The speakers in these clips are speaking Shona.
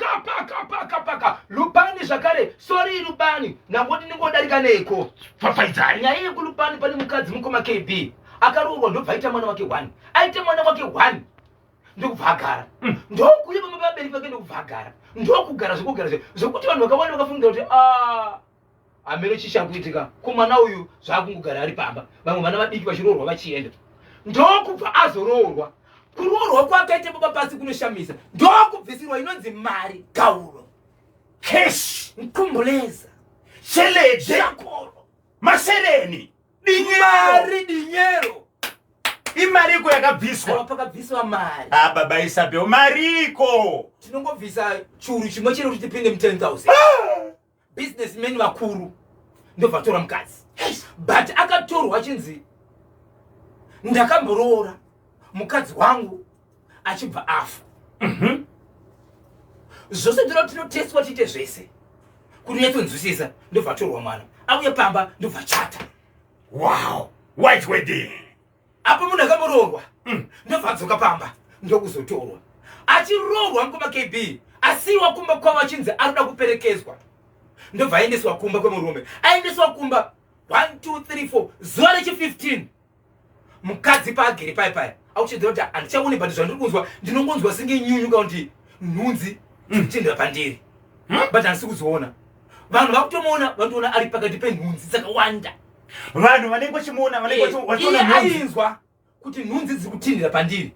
Paka paka paka paka Lupani zvakare. Sorry Lupani, ndangoti ndingodarika neko. Fafaidzai. Nyaya yekuLupani, pane mukadzi, mukoma KB, akaroorwa, ndobva aita mwana wake one. Aita mwana wake one, ndokubva agara, ndokuye pamba vabereki vake, ndokubva agara, ndokugara zvekugara zvekuti vanhu vakawanda vakafungira kuti a hameno chii chakuitika kumwana uyu, zvaakungogara ari pamba, vamwe vana vadiki vachiroorwa vachienda. Ndokubva azoroorwa. Kuroorwa kwakaita baba pasi kunoshamisa, ndokubvisirwa inonzi mari, gauro, Cash. Nkumbuleza. Sheleje. Shakoro. Mashereni. Dinyero. Mari, dinyero. Imariko yakabviswa? Aiwa, pakabviswa mari. Ah, baba Isabel, mariko. Tinongobvisa churu chimwe chete kuti tipinde mu 10,000. Businessmen vakuru ndobva atora mukadzi, but akatorwa achinzi ndakamboroora mukadzi wangu achibva afa. Zvose ndinoda tinoteswa, tiite zvese kuti unyatsonzwisisa. Ndobva atorwa mwana, auye pamba, ndobva chata. Wow, white wedding. Apo munhu akamboroorwa, ndobva adzoka pamba, ndokuzotorwa achiroorwa, mukoma KB, asiyiwa kumba kwavo achinzi arikuda kuperekezwa, ndobva aendeswa kumba kwemurume. Aendeswa kumba, 1 2 3 4, zuva rechi15, mukadzi paagere pai paya akuchidzira kuti handichaoni, but zvandiri kunzwa, ndinongonzwa senge nyunyu kana kuti nhunzi dzichendera pandiri, but handisi kudziona. Vanhu vakutomuona, vanotoona ari pakati penhunzi dzakawanda. Vanhu vanenge vachimuona, vanenge Iye vachiona nhunzi. Ainzwa kuti nhunzi dziri kutindira pandiri,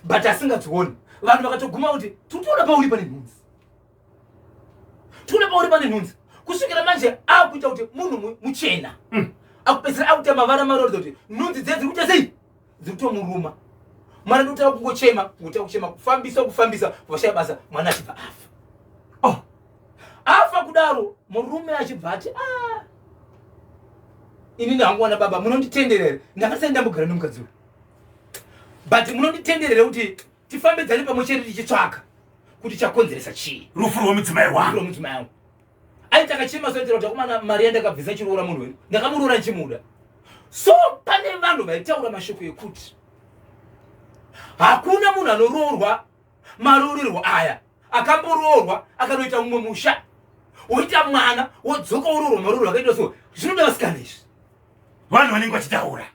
but asingadzioni. Vanhu vakatoguma kuti tikutoona pauri pane nhunzi, tikuona pauri pane nhunzi, kusvikira manje akuita kuti munhu muchena akupedzisira akuita mavara maroridza kuti nhunzi dziya dziri kuita sei, dziri kutomuruma. Mwana ndotanga kungochema, kungotanga kuchema, kufambisa, kufambisa, vashaya basa, mwana achibva afa. Oh. Afa kudaro, murume achibva ati, "Ah, inini hangu wana baba, munonditendera here? Ndakasai ndambogara nemukadzi uyu, but munonditenderere kuti tifambidzane pamwe chete tichitsvaka kuti chakonzeresa chii rufu rwemudzimai wangu?" Rwemudzimai wangu. Aiti akachema soitira kuti akomana, mari yandakabvisa chiroora munhu wedu, ndakamuroora ndichimuda. So pane vanhu vaitaura mashoko ekuti hakuna munhu anoroorwa maroorerwo aya, akamboroorwa akanoita mumwe musha, woita mwana, wodzoka woroorwa maroorwa akaita so. Zvinoda vasikana izvi. Vanhu vanenge vachitaura.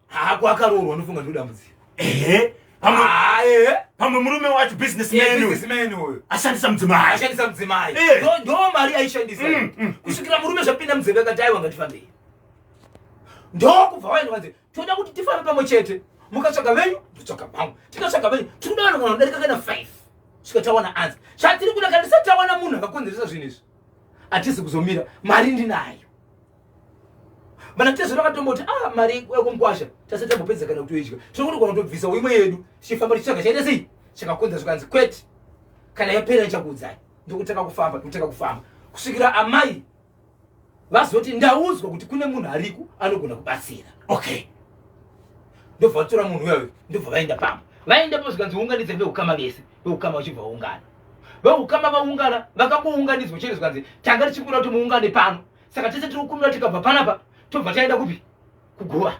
Hako akaroorwa, unofunga ndodambudziko? Ehe, pamwe Ah, ehe. Pamwe murume wacho businessman uyu. Businessman uyu. Ashandisa mudzimai. Ashandisa mudzimai. Ndo mari aishandisa, kusvikira murume zvapinda munzeve, akati, "Aiwa, ngatifambei." Ndokubva waenda, vanzi toda kuti tifambe pamwe chete, mukatsvaga venyu, ndotsvaga vangu, tikatsvaga venyu, tiri kuda vanhu kana kudarika kana 5, svika tawana anza chatiri kuda. Kana tisati tawana munhu akakonzeresa zvinhu izvi, hatisi kuzomira. Mari ndinayo. Mana tezvo vakatomboti, "Ah, mari yekumkwasha tasati tambopedza kana kutoidya, tinokona kutobvisa imwe yedu tichifamba tichitsvaga chaita sei chakakonza." Zvikanzi, "Kwete, kana yapera ndichakuudzai." Ndokutanga kufamba, ndokutanga kufamba kusvikira amai vazoti, "Ndaudzwa kuti kune munhu ariko anogona kubatsira." Ndobva vatora munhu uyayo, ndobva vaenda pamba. Vaenda pa, zvikanzi, "Unganidza veukama vese." Veukama vachibva vaungana. Veukama vaungana, vakangounganidzwa chete, zvikanzi, "Tanga tichikumbira kuti muungane pano, saka tese tiri kukumbira, tikabva panapa tobva taenda kupi? Kuguva."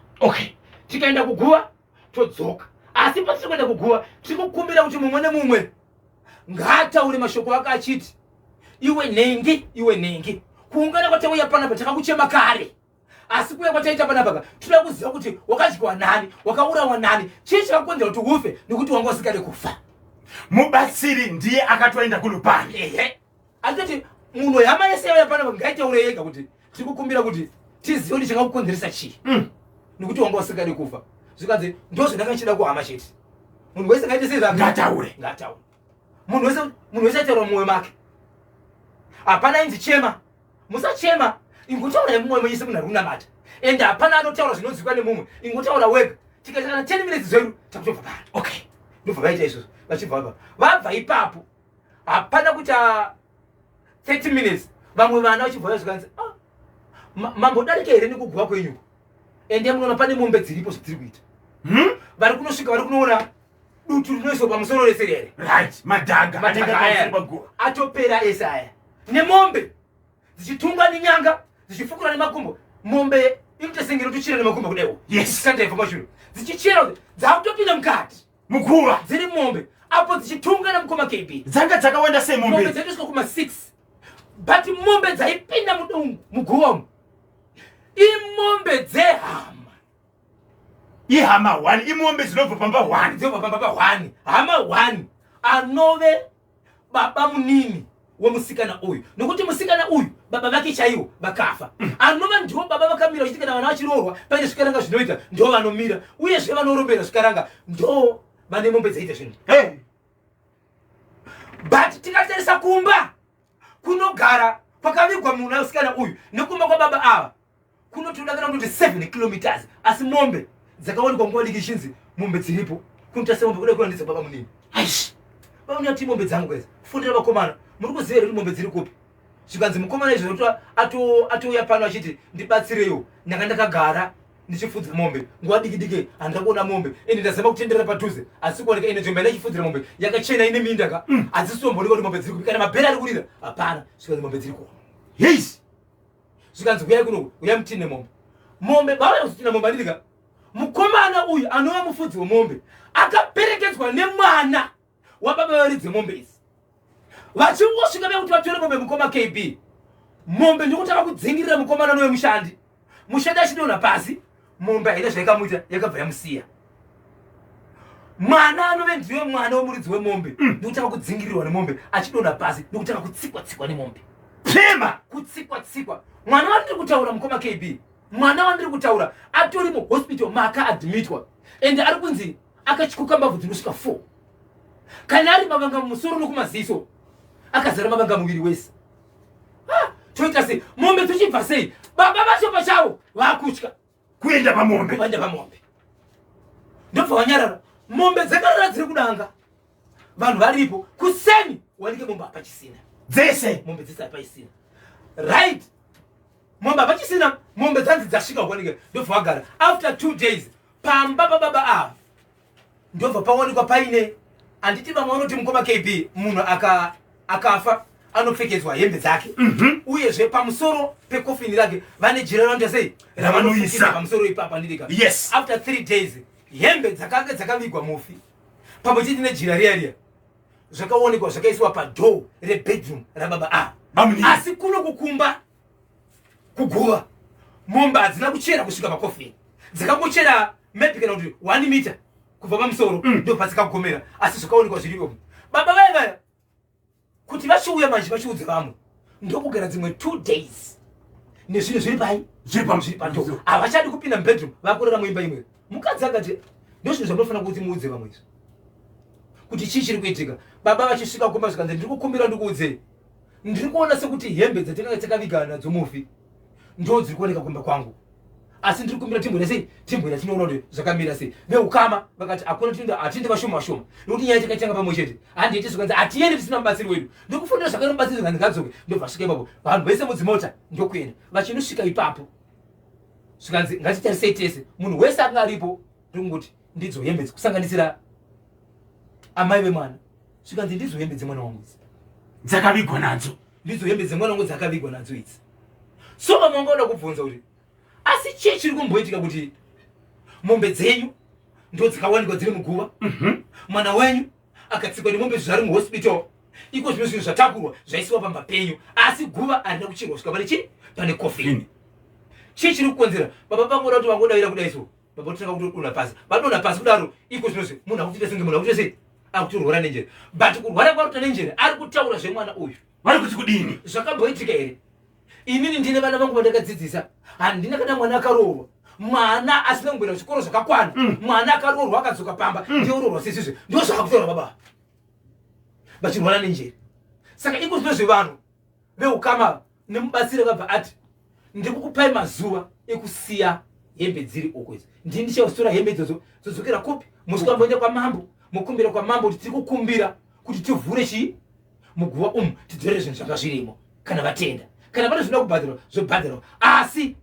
"Tikaenda kuguva todzoka, asi patiri kuenda kuguva tiri kukumbira kuti mumwe nemumwe ngaataure mashoko ake achiti, 'Iwe nhengi, iwe nhengi, kuungana kwatauya panapa takakuchema kare, asi kuuya kwataita panapa ka, toda kuziva kuti wakadyiwa nani, wakaurawa nani, chii chakakonzera kuti ufe, nekuti wanga usingade kufa.'" Mubatsiri ndiye akatoenda kuLupani. Ehe, atoti munhu, hama yese yauya panapa ngaitaure yega kuti tiri kukumbira kuti tizive kuti chakakukonzeresa chii, nekuti wanga usingade kufa. Zvikanzi, "Ndozvandanga ndichida kuhama chete, munhu wese ngaite sei zvake." Ngataure. Ngataure munhu wese. Munhu wese ataura mumwoyo make. Hapana inzi chema, musachema, ingotaurai mumwoyo menyu semunhu ari kunamata. Ende hapana anotaura zvinonzwikwa nemumwe, ingotaura wega. Tikaita kana 10 minutes zvedu, takutobva pano. Ndobva vaita izvozvo. Vachibva vabva ipapo, hapana kuita 30 minutes, vamwe vana vachibva zvikanzi, "Ah, mambodarika here nekuguva kwenyuko? Ende munoona pane mombe dziripo zvadziri kuita." Vari kunosvika, vari kunoona dutu rinoiswa pamusoro rese rere. Right, madhaga. Madhaga anenge aya. pamusoro paguva. Atopera ese aya, nemombe dzichitunga nenyanga, dzichifukura nemakumbo. Mombe inoita senge inotochera nemakumbo kudaiwo. Kanda ibva mashure dzichichera kuti dzakutopinda mukati Muguva. Dziri mombe. Apo dzichitungana, mukoma KB. Dzanga dzakawanda sei mombe? Mombe. Dzaitosvika kuma 6, but mombe dzaipinda mudungu muguva umu imombe dzehama. Ihama 1, imombe dzinobva pamba 1. Dzinobva pamba pa1, hama 1, anove baba munini wemusikana uyu, nokuti musikana uyu baba vake chaivo vakafa. Anova ndivo baba vakamira vachiti kana vana vachiroorwa paine zvikaranga zvinoita, ndo vanomira, uyezve vanorombera zvikaranga, ndo vane mombe dzaita zvinhu. Hey. But tikatarisa kumba kunogara kwakavigwa munhu musikana uyu nekumba kwababa ava kunotoda kana kutoti 7 kilometers, asi mombe dzakawanikwa nguva diki chinzi mombe dziripo kunoita semombe kuda kuenda baba munini. Aish. Baba munini ati, "Mombe dzangu guys, fundira vakomana, muri kuziva here kuti mombe dziri kupi?" Zvikanzi mukomana izvo atouya pano achiti, "Ndibatsireiwo, ndanga ndakagara ndichifudza mombe nguva diki diki, handida kuona mombe, ende ndazama kutenderera padhuze asi kuoneka. Ine nzvimbo yandachifudzira mombe yakachena, ine minda ka, hadzisi tombooneka kuti mombe dziri kupi, kana mabhera ari kurira hapana." Zvikanzi mombe dziri kuona. Yes. Zvikanzi, "Uyai kuno, uyai mutine mombe." Mombe vauya kuzotina mombe, andidika mukomana uyu anova mufudzi wemombe akaperekedzwa nemwana wababa varidze mombe idzi. Vachingosvika vekuti vatore mombe, mukoma KB, mombe ndokutanga kudzingirira mukomana nowemushandi. Mushandi achidonha pasi, mombe haina zvaikamuita, yakabva yamusiya. Mwana anove ndiwe mwana wemuridzi wemombe ndokutanga kudzingirirwa nemombe achidonha pasi, ndokutanga kutsikwa tsikwa nemombe. Pema. Kutsikwa tsikwa. Mwana wandiri kutaura, mukoma KB, mwana wandiri kutaura atori muhospital makaadmitwa, ende ari kunzi akatyoka mbabvu dzinosvika 4, kana ari mavanga mumusoro nokumaziso, akazara mavanga muviri wese. Ah, toita sei? Mombe dzochibva sei? Baba vacho pachavo vakutya kuenda pamombe. Vaenda pamombe, ndobva vanyarara. Mombe dzakarara dziri kudanga, vanhu varipo. Kuseni wanike mombe hapachisina. Dzese. Mombe dzese hapaisina. Right, mombe hapachisina, mombe dzanzi dzasvika kuwanika. Ndobva vagara. After 2 days, pamba pababa ava ndobva pawanikwa paine, handiti vamwe vanoti, mukoma KB, munhu akafa anopfekedzwa hembe dzake, uyezve pamusoro pekofini rake vane jira ranoita sei? Ravanoisa. Ravanofukidza pamusoro ipapo, handidika? Yes. After 3 days, hembe dzakanga dzakavigwa mufi pamwe chete nejira riya riya zvakaonekwa zvakaiswa padoor rebedroom rababa ava. Bamunini. Asi kuno kukumba kuguva, mombe hadzina kuchera kusvika pakofini, dzakangochera maybe kana kuti 1 meter kubva pamusoro, ndo padzikagomera, asi zvakaonekwa zviripo. Baba vaya vaya kuti vachiuya manje vachiudze vamwe, ndokugara dzimwe 2 days nezvinhu zviri pai? Zviri Zviri padoor. Havachadi kupinda mubedroom, vakurara muimba imwe. Mukadzi akati, "Ndozvinhu zvamunofanira kuti muudze vamwe izvi, kuti chii chiri kuitika." Baba vachisvika kumba, zvikanzi, "Ndiri kukumbira ndikuudzei, ndiri kuona sekuti hembe dzatinenge takavigana nadzo mufi ndo dziri kuoneka kumba kwangu, asi ndiri kumbira timboita sei, timboita tinoona kuti zvakamira sei." Veukama vakati, "Hakuna, tinoenda, hatiendi vashoma vashoma, nokuti nyaya takaitanga pamwe chete, handiiti." Zvikanzi, "Hatiendi tisina mubatsiri wedu." Ndikufonera zvakare mubatsiri, zvikanzi, "Ngadzoke." Ndobva svika ipapo, vanhu vese mudzimota ndokuenda. Vachinosvika ipapo, zvikanzi, "Ngatitarisei tese." Munhu wese akanga aripo ndikungoti, "Ndidzo hembe idzi," kusanganisira amai vemwana. Zvikanzi, "Ndidzo hembe dzemwana wangu idzi." Dzakavigwa nadzo. "Ndidzo hembe dzemwana wangu dzakavigwa nadzo idzi." So vamwe vanga vada kubvunza kuti, asi chii chiri kumboitika kuti mombe dzenyu ndo dzikawanikwa dziri muguva, mwana wenyu akatsikwa nemombe zvari muhospital, iko zvimwe zvinhu zvatakurwa zvaisiwa pamba penyu, asi guva harina kucherwa kusvika pane chii, pane kofini? Chii chiri kukonzera? Baba vangoda kuti vangodavira kudai, so baba totanga kutodonha pasi. Vadonha pasi kudaro, iko zvinozvi munhu akutoita senge munhu akutoita sei, akutorwara nenjere. But kurwara kwaruta nenjere, ari kutaura zvemwana uyu. Vari kuti kudini? Zvakamboitika here? Inini ndine vana vangu vandakadzidzisa, handina kana mwana akaroorwa, mwana asina kumboenda kuchikoro zvakakwana. Mwana akaroorwa akadzoka pamba, ndiye uroorwa sesizve. Ndo zvakakutaura baba vachirwara nenjere. Saka iko zvino zvevanhu veukama nemubatsiri akabva ati, "Ndikukupai mazuva ekusiya hembe dziri uko idzi, ndini ndichazotora hembe idzodzo dzodzokera kupi. Musvika mboenda kwamambo, mukumbira kwamambo kuti tiri kukumbira kuti tivhure chii, muguva umu, tidzorere zvinhu zvanga zvirimo. Kana vatenda, kana pane zvinoda kubhadharwa, zvobhadharwa, asi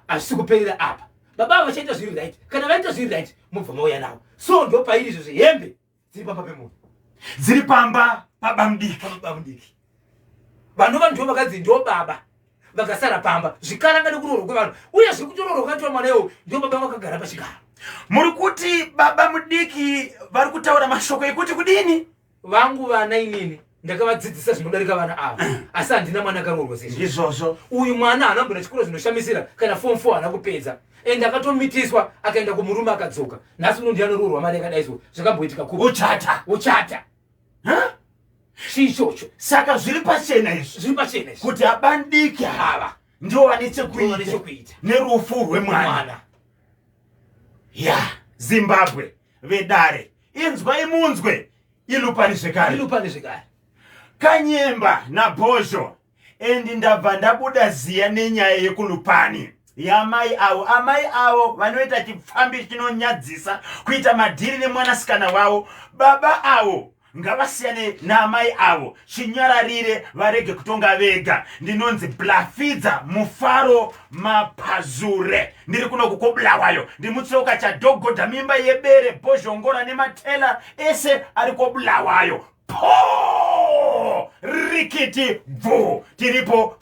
hazvisi kuperera apa. Baba ava vachaita zviri right. Kana vaita zviri right, mubva mauya navo." So ndo pairi izvozvo, hembe dziri pamba pemunhu. Dziri pamba pabamudiki. Pababa mudiki, vanova ndo vakadzi, ndo baba vakasara pamba, zvikaranga nekuroorwa kwevanhu, uye zvekutoroorwa kwakaitwa mwana iwo, ndo baba vakagara pachigaro. Muri kuti baba mudiki vari kutaura mashoko ekuti kudini? Vangu vana inini ndakavadzidzisa zvinodarika vana ava, asi handina mwana akaroorwa sezvo. Ndizvozvo. Uyu mwana haana kumbona chikoro zvinoshamisira, kana form 4 haana kupedza, and akatomitiswa akaenda kumurume akadzoka. Nhasi uno ndiye anoroorwa mari yakadai so. Zvakamboitika kupi? Uchata. Uchata. Huh? Chii ichocho? Saka zviri pachena izvi. Zviri pachena izvi. Kuti abandiki ava ndivo vane Ndivo vane chekuita chekuita nerufu rwemwana. Mwana. Ya, Zimbabwe, vedare, inzwai munzwe ilupani zvekare. Ilupani zvekare. Kanyemba naBhozho, endi ndabva ndabuda ziya nenyaya yekulupani yamai avo. Amai avo vanoita chipfambi chinonyadzisa, kuita madhiri nemwanasikana wavo. Baba avo ngavasiyane naamai avo chinyararire, varege kutonga vega. Ndinonzi Blafidza Mufaro Mapazure, ndiri kuno kukoBulawayo. Ndimutsoka chadhogodha mimba yebere, Bhozhongora nematela ese ari koBulawayo. Po rikiti bvu, tiripo.